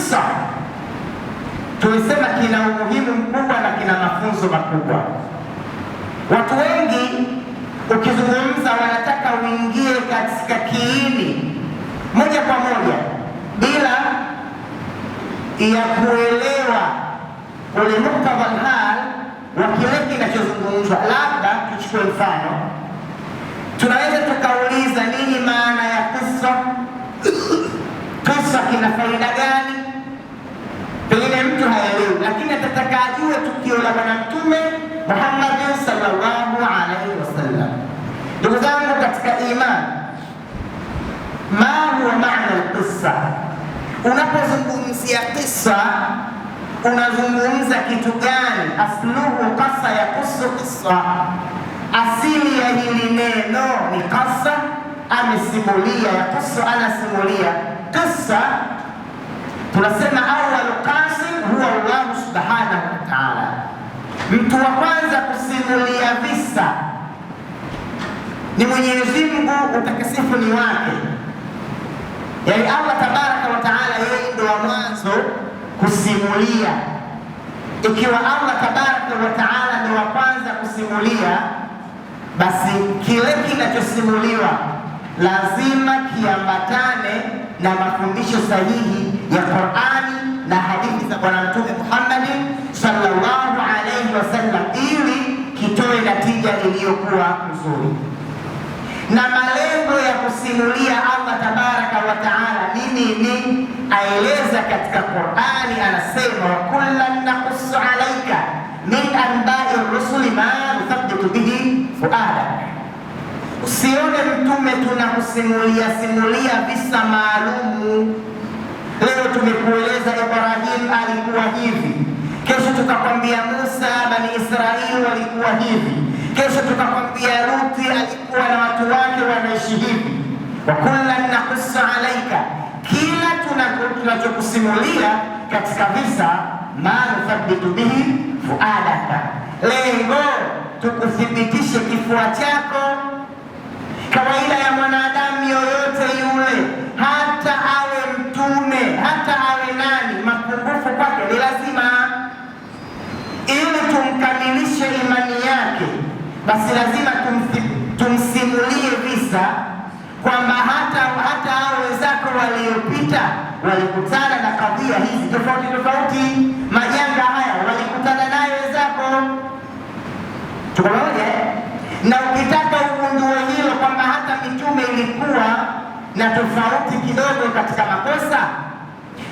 Kisa tulisema kina umuhimu mkubwa na kina mafunzo makubwa. Watu wengi ukizungumza wanataka uingie katika kiini moja kwa moja bila ya kuelewa ule muktadha hal wa kile kinachozungumzwa. Labda tuchukue mfano, tunaweza tukauliza nini maana ya kisa? Kisa kina faida gani? Pengine mtu haelewi, lakini atataka ajue tukio la Bwana Mtume Muhammad sallallahu alaihi wasallam. Ndugu zangu katika imani, ma huwa maana alqissa? Unapozungumzia kisa unazungumza kitu gani? Asluhu qassa yakusu qissa, asili ya hili neno ni qassa, amesimulia. Yakusu anasimulia. Qissa tunasema awwalu qasim huwa Allahu subhanahu wa ta'ala, mtu wa kwanza kusimulia visa ni Mwenyezi Mungu, utakasifu ni wake. Yani Allah tabaraka wa taala, yeye ndo wa mwanzo kusimulia. Ikiwa Allah tabaraka wa taala ndo wa kwanza kusimulia, basi kile kinachosimuliwa lazima kiambatane na mafundisho sahihi ya Qur'ani na hadithi za Bwana Mtume Muhammad sallallahu alayhi wasallam, ili kitoe natija iliyokuwa nzuri. Na malengo ya kusimulia Allah tabaraka wa taala ni nini? Aeleza katika Qur'ani, anasema wa kullan naqussu alayka min anba'i rusuli ma nuthabbitu bihi fuadak. Usione mtume tunakusimulia simulia visa maalumu. Leo tumekueleza Ibrahim alikuwa hivi, kesho tukakwambia Musa bani Israeli walikuwa hivi, kesho tukakwambia Luti alikuwa na watu wake wanaishi hivi. Wa kullan naqussu alaika, kila tunachokusimulia katika visa, ma nuthabbitu bihi fuadaka, lengo tukuthibitishe kifua chako. Kawaida ya mwanadamu yoyote yule, hata awe mtume, hata awe nani, mapungufu kwake ni lazima. Ili tumkamilishe imani yake, basi lazima tumsimulie visa kwamba hata hao wenzako waliopita walikutana na kadhia hizi tofauti tofauti, majanga haya walikutana nayo wenzako. Tuko pamoja? Na ukitaka ugundue hilo kwamba hata mitume ilikuwa na tofauti kidogo katika makosa,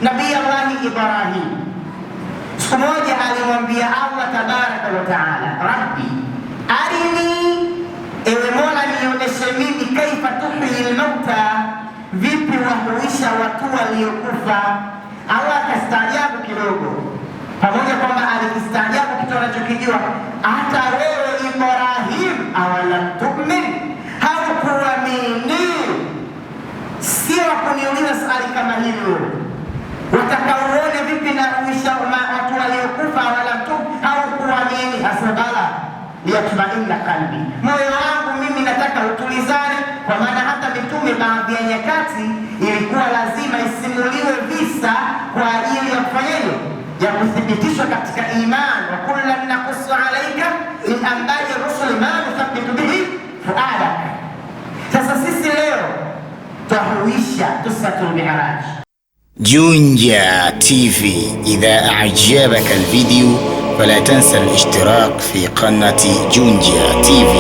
Nabii Allahi Ibrahim siku moja alimwambia Allah tabaraka wa taala, rabbi arini, ewe Mola nionyeshe mimi, kaifa tuhyi lmauta, vipi wahuisha watu waliokufa. Allah akastaajabu kidogo, pamoja kwamba alikistaajabu kitu anachokijua, hata wewe Ibrahim, awalam tu'min, haukuamini? Sio kuniuliza swali kama hilo, wataka uone vipi na uisha watu waliokufa, awalam tu'min, haukuamini? Hasabala liyatmainna qalbi, moyo wangu mimi nataka utulizane. Kwa maana hata mitume baadhi ya nyakati ilikuwa lazima isimuliwe visa kwa ajili ya kufanyaje, ya kuthibitishwa katika iman. Wa kullan naqussu alayka min anba'i rusuli ma nuthabbitu bihi fuadak. Sasa sisi leo twahuisha qisatul mi'raj. Junja TV، إذا أعجبك الفيديو فلا تنسى الاشتراك في قناة Junja TV.